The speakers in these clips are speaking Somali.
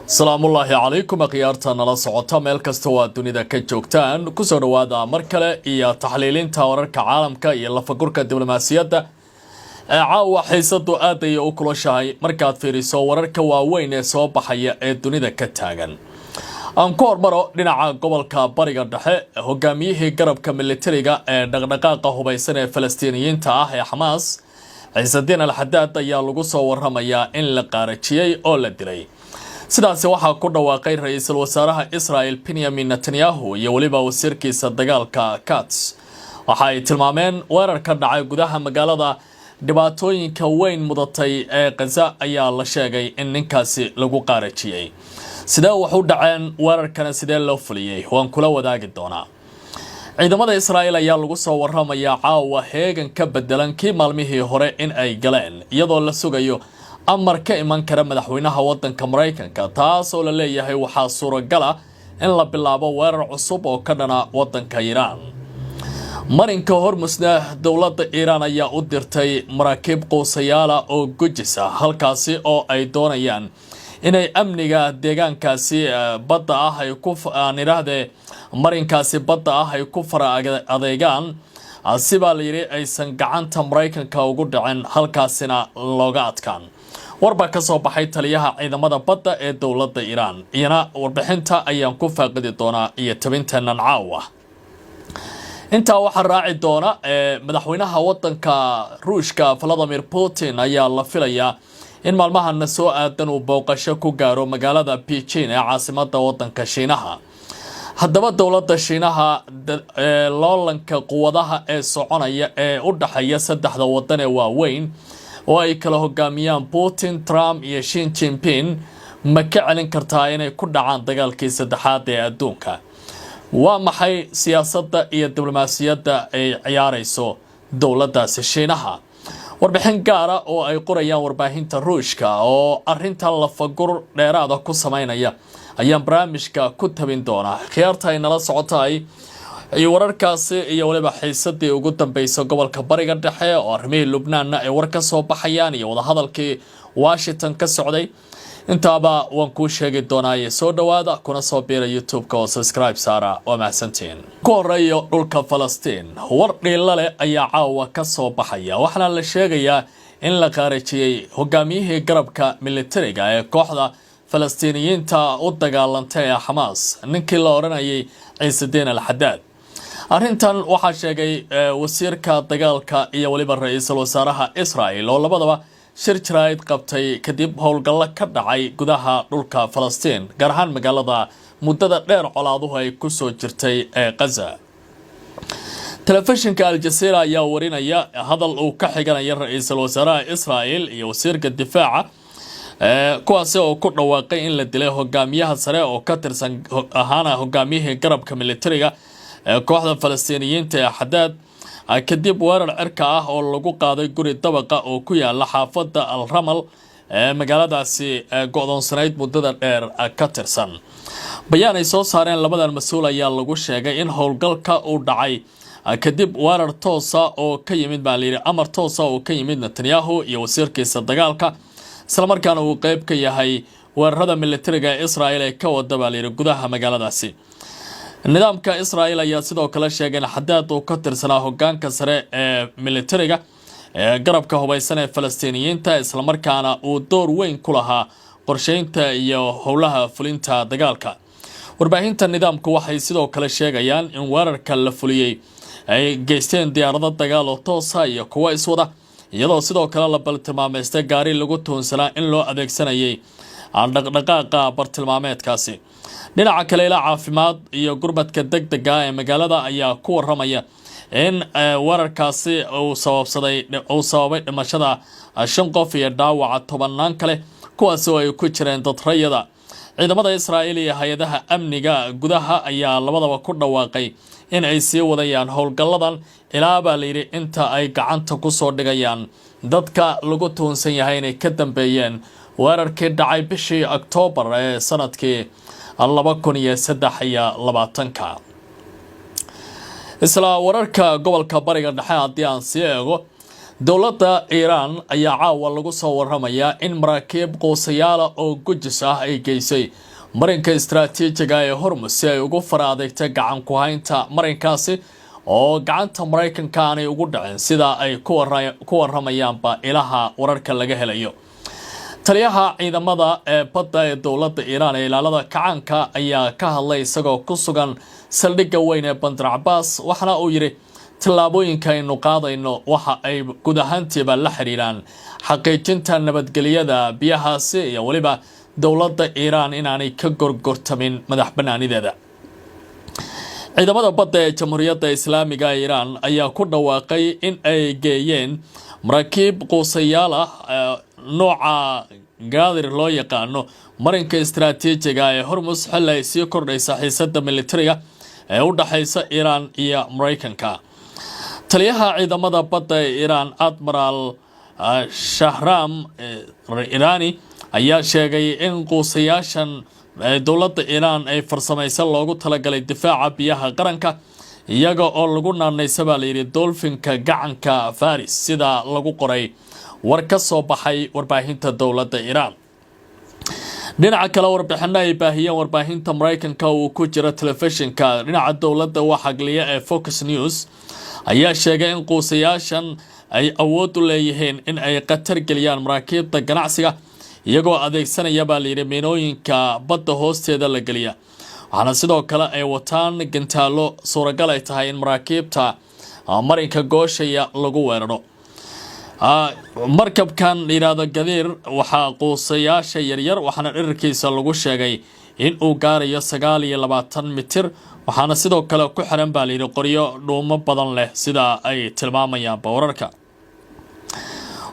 Asalaamullaahi calaykum, akhyaarta nala socota meel kasta oo aad dunida ka joogtaan. Kusoo dhowaada mar kale iyo taxliilinta wararka caalamka iyo lafagurka diblomaasiyadda. Ee caawa xiisadu aad ayay u kulushahay markaad fiiriso wararka waaweyn ee soo baxaya ee dunida ka taagan. Aan ku hormaro dhinaca gobolka Bariga Dhexe. Hogaamiyihii garabka militariga ee dhaqdhaqaaqa hubaysan ee Falastiiniyiinta ah ee Xamaas, Ciisadiin Al Xadaad, ayaa lagu soo waramayaa in la qaarajiyey oo la dilay. Sidaasi waxaa ku dhawaaqay ra-iisul wasaaraha Israel Benyamin Netanyahu iyo weliba wasiirkiisa dagaalka Katz. Waxa ay tilmaameen weerar ka dhacay gudaha magaalada dhibaatooyinka weyn mudatay ee Khaza ayaa la sheegay in ninkaasi lagu qaarajiyey. Sidee wax u dhaceen? Weerarkana sidee loo fuliyey? Waan kula wadaagi doonaa. Ciidamada Israa'iil ayaa lagu soo waramayaa caawa heegan ka bedelan kii maalmihii hore in ay galeen, iyadoo la sugayo amar ka iman kara madaxweynaha wadanka Maraykanka, taasoo la leeyahay waxaa suuragal ah in la bilaabo weerar cusub oo ka dhana wadanka Iiraan. Marinka Hormusna, dowladda Iiraan ayaa u dirtay maraakiib quusayaala oo gujisa halkaasi oo ay doonayaan inay amniga deegaankaasi badda ah ay ku, aan idhaahdee, marinkaasi badda ah ay ku fara adeegaan, sibaa la yidhi aysan gacanta Maraykanka ugu dhicin, halkaasina looga adkaan. Warbaa ka soo baxay taliyaha ciidamada badda ee dowladda Iiraan, iyana warbixinta ayaan ku faaqidi doonaa iyo tabinteennan caawa. Intaa waxaa raaci doona, madaxweynaha wadanka Ruushka Vladimir Putin ayaa la filayaa in maalmahana soo aadan uu booqasho ku gaaro magaalada Beijing ee caasimada wadanka Shiinaha. Haddaba, dowladda Shiinaha loolanka quwadaha ee soconaya ee u dhexeeya saddexda wadan ee waaweyn oo ay kala hogaamiyaan Putin, Trump iyo Xi Jinping ma ka celin kartaa inay ku dhacaan dagaalkii saddexaad ee adduunka? Waa maxay siyaasadda iyo diblomaasiyadda ay ciyaarayso dowladdaasi Shiinaha? Warbixin gaara oo ay qorayaan warbaahinta Ruushka oo arintan lafagur dheeraada ku sameynaya ayaan barnaamijka ku tabin doonaa. Khiyaarta ay nala socotahay, iyo wararkaasi iyo waliba xiisadii ugu dambeysay gobolka Bariga Dhexe oo arrimihii Lubnaanna ay war ka soo baxayaan iyo wadahadalkii Washington ka socday, intaaba waan kuu sheegi doonaaye. Soo dhowaada, kuna soo biira YouTube-ka oo subscribe saara. Waa mahadsantiin. Ku horeeyo dhulka Falastiin, war dhiilla leh ayaa caawa ka soo baxaya, waxaana la sheegayaa in la qaarajiyey hogaamiyihii garabka militariga ee kooxda Falastiiniyiinta u dagaalantay ee Xamaas, ninkii la odhanayay Ciisediin Al Xadaad. Arrintan waxaa sheegay wasiirka dagaalka iyo weliba ra-iisul wasaaraha Israel oo labadaba shir jaraa'id qabtay kadib howlgallo ka dhacay gudaha dhulka Falastiin, gaar ahaan magaalada muddada dheer colaaduhu ay kusoo jirtay ee Khaza. Telefishinka Aljazeera ayaa warinaya hadal uu ka xiganaya ra-iisul wasaaraha Israel iyo wasiirka difaaca, kuwaasi oo ku dhawaaqay in la dilay hogaamiyaha sare oo ka tirsan ahaana hogaamiyihii garabka militariga ee kooxda Falastiiniyiinta ee Xadaad, kadib weerar cirka ah oo lagu qaaday guri dabaqa oo ku yaala xaafadda Al Ramal ee magaaladaasi go-doonsanayd muddada dheer ka tirsan. Bayaan ay soo saareen labadan mas-uul ayaa lagu sheegay in howlgalka uu dhacay kadib weerar toosa oo ka yimid, baa layidhi, amar toosa oo ka yimid Netanyahu iyo wasiirkiisa dagaalka, islamarkaana uu qeyb ka yahay weerarada militariga ee Israel ee ka wada, baa layidhi, gudaha magaaladaasi. Nidaamka Israel ayaa sidoo kale sheegay in Xadaad uu ka tirsanaa hogaanka sare ee militariga ee garabka hubaysan ee Falastiiniyiinta, islamarkaana uu door weyn ku lahaa qorsheynta iyo howlaha fulinta dagaalka. Warbaahinta nidaamku waxay sidoo kale sheegayaan in weerarka la fuliyey ay geysteen diyaarado dagaal oo toosa iyo kuwo iswada, iyadoo sidoo kale la bartilmaameystay gaari lagu tuhunsanaa in loo adeegsanayay dhaqdhaqaaqa bartilmaameedkaasi. Dhinaca kale, ilaa caafimaad iyo gurmadka deg dega ee magaalada ayaa ku waramaya in weerarkaasi uu sababsaday uu sababay dhimashada shan qof iyo dhaawaca tobanaan kale, kuwaasi oo ay ku jireen dad rayada. Ciidamada Israa'iil iyo hay-adaha amniga gudaha ayaa labadaba ku dhawaaqay in ay sii wadayaan howlgalladan ilaa, baa layidhi, inta ay gacanta kusoo dhigayaan dadka lagu tuhunsan yahay inay ka dambeeyeen weerarkii dhacay bishii Oktoobar ee sanadkii 2023-ka. Isla wararka gobolka Bariga Dhexe haddii aan sii eego, Dowladda Iiraan ayaa caawa lagu soo waramayaa in maraakiib quusayaala oo gujis ah ay geysay marinka istaraatiijiga ee Hormus si ay ugu fara adeegta gacan ku haynta marinkaasi oo gacanta Maraykanka aanay ugu dhacin, sida ay ku waramayaanba ilaha wararka laga helayo. Taliyaha ciidamada ee badda ee dowladda Iiraan ee Ilaalada Kacaanka ayaa ka hadlay isagoo ku sugan saldhigga weyn ee Bandar Cabaas, waxaana uu yidhi: "Tallaabooyinka aynu qaadayno waxa ay guud ahaantiiba la xiriiraan xaqiijinta nabadgelyada biyahaasi iyo weliba dowladda Iiraan inaanay ka gorgortamin madax banaanideeda." Ciidamada badda ee Jamhuuriyadda Islaamiga ee Iiraan ayaa ku dhawaaqay in ay geeyeen maraakiib quusayaal ah, nooca Gaadir loo yaqaano, marinka istaraatiijiga ee Hormus, xilli ay sii kordhaysa xiisada militariga ee u dhexaysa Iiraan iyo Maraykanka. Taliyaha ciidamada badda ee Iiraan, Admiral Shahram Irani, ayaa sheegay in quusayaashan dowladda Iiraan ay farsamaysan loogu talagalay difaaca biyaha qaranka, iyaga oo lagu naanaysa baa layidhi dolfinka gacanka Faris, sida lagu qoray war ka soo baxay warbaahinta dowladda Iiraan. Dhinaca kale, warbixino ay baahiyeen warbaahinta Maraykanka uu ku jiro telefishinka dhinaca dowladda waxagliya ee Fox News ayaa sheegay in quusayaashan ay awood u leeyihiin in ay khatar geliyaan maraakiibta ganacsiga, iyagoo adeegsanaya baa layidhi miinooyinka badda hoosteeda la geliya, waxaana sidoo kale ay wataan gantaalo suuragal ay tahay in maraakiibta marinka gooshaya lagu weeraro. Markabkan yidhaahdo Gadiir waxaa quusayaasha yaryar, waxaana dherarkiisa lagu sheegay in uu gaarayo 29 mitir, waxaana sidoo kale ku xiran baa layidhi qoryo dhuumo badan leh, sida ay tilmaamayaanba wararka.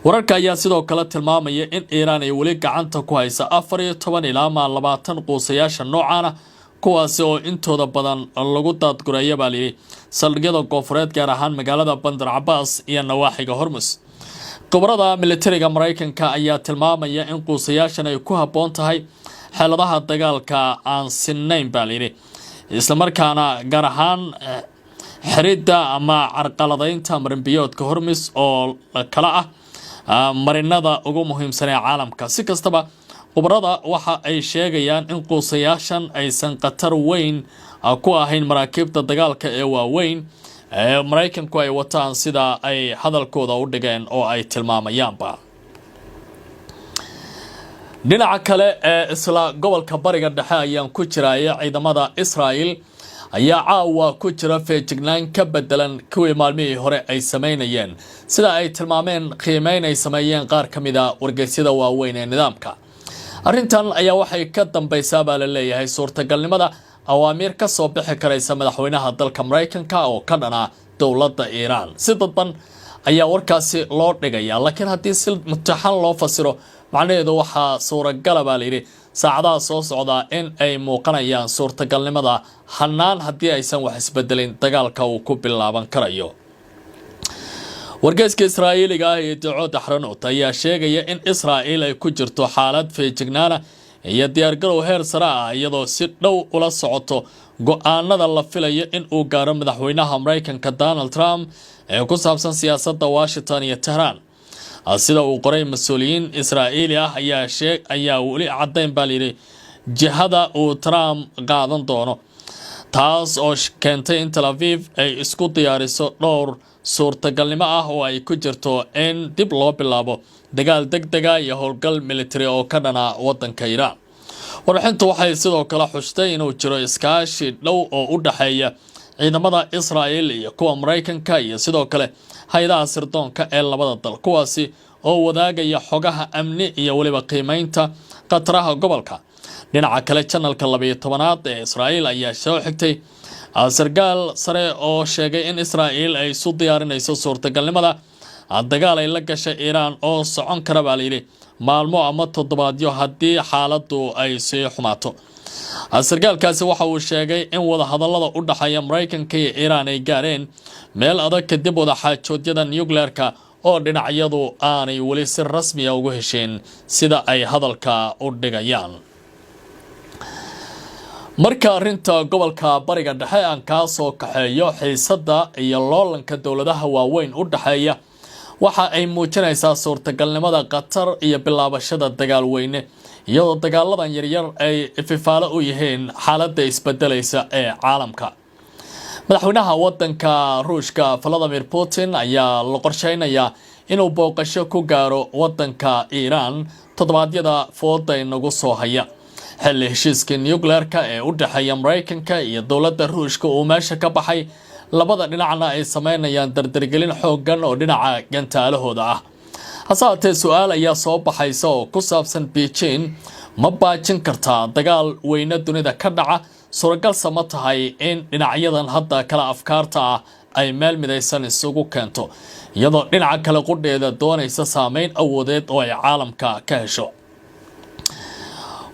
Wararka ayaa sidoo kale tilmaamaya in Iiraan ay weli gacanta ku haysa 14 ilaa maa 20 quusayaasha noocaana, kuwaasi oo intooda badan lagu daadgureeya baa layidhi saldhigyada koonfureed, gaar ahaan magaalada Bandar Cabaas iyo nawaaxiga Hormus. Khubarada militariga Maraykanka ayaa tilmaamaya in quusayaashan ay ku habboon tahay xeeladaha dagaalka aan sinnayn baa layidhi, islamarkaana gaar ahaan xiridda ama carqaladaynta marinbiyoodka Hormis oo kale ah marinada ugu muhiimsan ee caalamka. Si kastaba, khubarada waxa ay sheegayaan in quusayaashan aysan khatar weyn ku ahayn maraakiibta dagaalka ee waaweyn ee Maraykanku ay wataan, sida ay hadalkooda u dhigeen oo ay tilmaamayaanba. Dhinaca kale ee isla gobolka Bariga Dhexe ayaan ku jiraya. Ciidamada Israel ayaa caawa ku jira feejignaan ka bedelan kuwii maalmihii hore ay sameynayeen, sida ay tilmaameen qiimeyn ay sameeyeen qaar ka mid a wargeysyada waaweyn ee nidaamka. Arrintan ayaa waxay ka dambeysaa baa la leeyahay suurtagalnimada awaamiir ka soo bixi karaysa madaxweynaha dalka Maraykanka oo ka dhana dowladda Iiraan. Si dadban ayaa warkaasi loo dhigayaa, laakiin haddii si mutaxan loo fasiro, macnaheedu waxaa suuragala baa layidhi saacadaha soo socdaa in ay muuqanayaan suurtagalnimada hanaan haddii aysan wax isbedelin dagaalka uu ku bilaaban karayo. Wargeyska Israa'iiliga ah ee Yediot Ahronot ayaa sheegaya in Israa'iil ay ku jirto xaalad feejignaana iyo diyaargarow heer sare ah, iyadoo si dhow ula socoto go-aanada la filayo in uu gaaro madaxweynaha Maraykanka Donald Trump ee ku saabsan siyaasadda Washington iyo Tehraan. Sida uu qoray mas-uuliyiin Israa'iili ah ayaa sheeg ayaa weli caddayn baa layidhi jihada uu Trump qaadan doono, taas oo keentay in Tel Aviv ay isku diyaariso dhowr suurtagalnimo ah oo ay ku jirto in dib loo bilaabo dagaal deg dega iyo howlgal military oo ka dhana wadanka Iiraan. Warbixintu waxay sidoo kale xustay inuu jiro iskaashi dhow oo u dhexeeya ciidamada Israa'el iyo kuwa Maraykanka iyo sidoo kale hay-adaha sirdoonka ee labada dal, kuwaasi oo wadaagaya xogaha amni iyo weliba qiimeynta khataraha gobolka. Dhinaca kale, janalka 12aad ee Israa'iil ayaa soo xigtay sarkaal sare oo sheegay in Israa'iil ay isu diyaarinayso suurtagalnimada dagaal ay la gashay Iiraan oo socon kara baa layidhi maalmo ama toddobaadyo haddii xaaladdu ay sii xumaato. Sarkaalkaasi waxa uu sheegay in wadahadallada u dhexeeya Maraykanka iyo Iiraan ay gaareen meel adag kadib wadaxaajoodyada nucleerka oo dhinacyadu aanay weli si rasmiya ugu hesheen, sida ay hadalka u dhigayaan. Marka arrinta gobolka Bariga Dhexe aan kaa soo kaxeeyo, xiisadda iyo loolanka dowladaha waaweyn u dhexeeya Waxa ay muujinaysaa suurtagalnimada khatar iyo bilaabashada dagaal weyne, iyadoo dagaaladan yaryar ay ififaalo u yihiin xaaladda isbedelaysa ee caalamka. Madaxweynaha wadanka Ruushka Vladimir Putin ayaa la qorsheynayaa inuu booqasho ku gaaro wadanka Iiraan toddobaadyada fooda inagu soo haya, xilli heshiiskii nuclearka ee u dhexeeya Maraykanka iyo dowladda Ruushka uu meesha ka baxay, labada dhinacna ay sameynayaan dardargelin xooggan oo dhinaca gantaalahooda ah. Hase haatee, su-aal ayaa soo baxaysa oo ku saabsan: Beijing ma baajin kartaa dagaal weyne dunida ka dhaca? Suuragalsa ma tahay in dhinacyadan hadda kala afkaarta ah ay meel midaysan isugu keento, iyadoo dhinaca kale qudheeda doonaysa saameyn awoodeed oo ay caalamka ka hesho?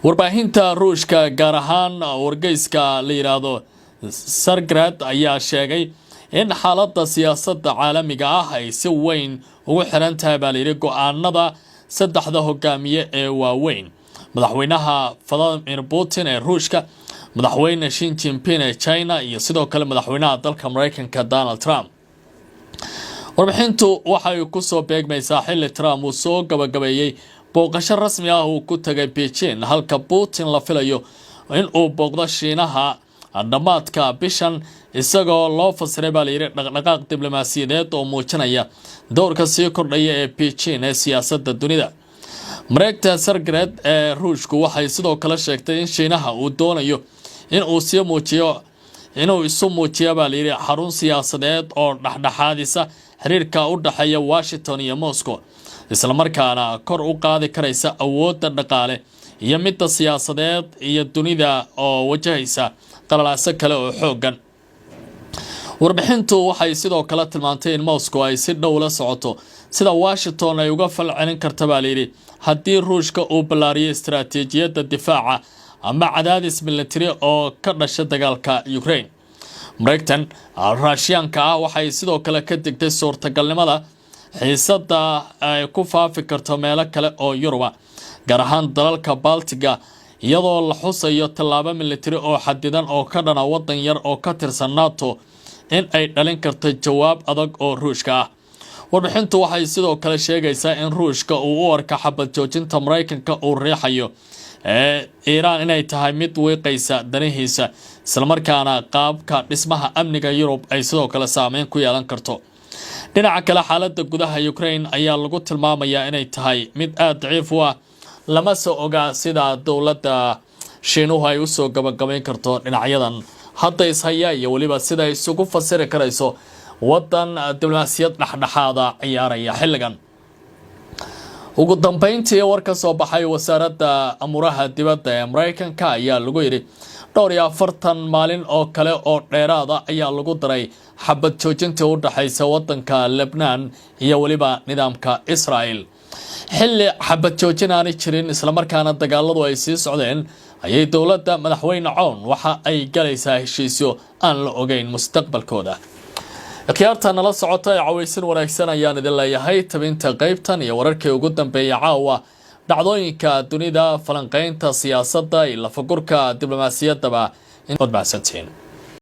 Warbaahinta Ruushka, gaar ahaan wargeyska la yidhaahdo Tsargrad, ayaa sheegay in xaaladda siyaasadda caalamiga ah ay si weyn ugu xiran tahay, baa layidhi, go-aanada saddexda hogaamiye ee waaweyn: madaxweynaha Vladimir Putin ee Ruushka, madaxweyne Xi Jinping ee China iyo sidoo kale madaxweynaha dalka Mareykanka Donald Trump. Warbixintu waxay kusoo beegmaysaa xilli Trump uu soo gabagabeeyey booqasho rasmi ah uu ku tagay Beijing, halka Putin la filayo in uu booqdo Shiinaha dhammaadka bishan, isagoo loo fasiray, baa layidhi, dhaqdhaqaaq diblomaasiyadeed oo muujinaya dowrka sii kordhaya ee Beijing ee siyaasadda dunida. Mareegta Tsargrad ee Ruushku waxay sidoo kale sheegtay in Shiinaha uu doonayo in uu sii muujiyo inuu isu muujiyo, baa layidhi, xarun siyaasadeed oo dhexdhexaadisa xiriirka u dhexeeya Washington iyo Moscow, islamarkaana kor u qaadi karaysa awoodda dhaqaale iyo midda siyaasadeed iyo dunida oo wajahaysa qalalaaso kale oo xooggan. Warbixintu waxay sidoo kale tilmaantay in Moscow ay si dhow la socoto sida Washington ay uga fal celin karta, baa layidhi, haddii Ruushka uu ballaariyo istaraatiijiyadda difaaca ama cadaadis militari oo ka dhasha dagaalka Ukraine. Maraykan Raashiyaanka ah waxay sidoo kale ka digtay suurtagalnimada xiisadda ay ku faafi karto meelo kale oo Yuruba, gaar ahaan dalalka Baltiga, iyadoo la xusayo tallaabo militari oo xadidan oo ka dhana wadan yar oo ka tirsan NATO in ay dhalin karto jawaab adag oo Ruushka ah. Warbixintu waxay sidoo kale sheegaysaa in Ruushka uu u arka xabad joojinta Maraykanka uu riixayo ee Iiraan inay tahay mid wiiqaysa danihiisa, islamarkaana qaabka dhismaha amniga Yurub ay sidoo kale saameyn ku yeelan karto. Dhinaca kale, xaaladda gudaha Ukraine ayaa lagu tilmaamayaa inay tahay mid aada daciif u ah, lama soo ogaa sida dowladda Shiinuhu ay usoo gabagabayn karto dhinacyadan hadda ishaya iyo weliba sida ay isugu fasiri karayso wadan diblomaasiyad dhexdhexaada ciyaaraya xilligan. Ugu dambeyntii, war ka soo baxay wasaaradda amuuraha dibadda ee Maraykanka ayaa lagu yidhi dhowr iyo 40 maalin oo kale oo dheeraada ayaa lagu daray xabad joojintii u dhexaysa wadanka Lebnaan iyo weliba nidaamka Israel. Xilli xabad joojin aanay jirin, islamarkaana dagaaladu ay sii socdeen, ayay dowladda madaxweyne Cown waxa ay galaysaa heshiisyo aan la ogeyn mustaqbalkooda. Akhyaarta nala socota ee cawaysin wanaagsan ayaan idin leeyahay. Tabinta qeybtan iyo wararkii ugu dambeeyay caawa, dhacdooyinka dunida, falanqeynta siyaasadda iyo lafagurka diblomaasiyaddaba, waad mahadsantihiin.